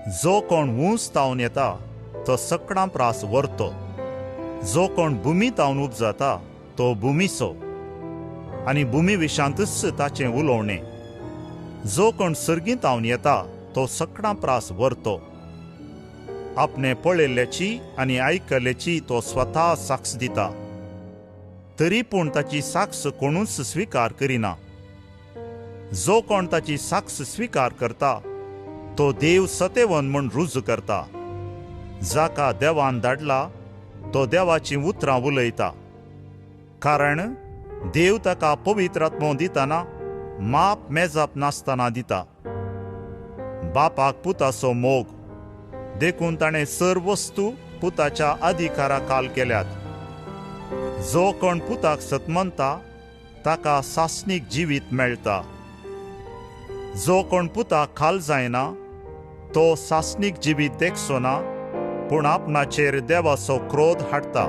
जो कोण ऊंच तावन येता तो सकडां प्रास व्हरतो. जो कोण भुमी तावन उपजाता तो भुमीचो आनी भुमी विशांतूच ताचें उलोवणें. जो कोण सर्गीं तावन येता तो सकडां प्रास व्हरतो. आपणे पळयल्ल्याची आनी आयकल्ल्याची तो स्वता साक्ष दिता, तरी पूण ताची साक्ष कोणूच स्विकार करिना. जो कोण ताची साक्ष स्विकार करता तो देव सतेवन म्हूण रुजू करता. जाका देवान धाडला तो देवाचीं उतरां उलयता, कारण देव ताका पवित्र आत्मो दितना माप मेजाप नासतना दिता. बापाक पुताचो मोग देखून ताणें सर्व वस्तू पुताच्या अधिकारा खाल केल्यात. जो कोण पुताक सतमनता ताका सासणीक जिवीत मेळटा. जो कोण पुताक खाल जायना तो सासणीक जिवीत देखचो ना, पूण आपणाचेर देवाचो क्रोध हाडटा.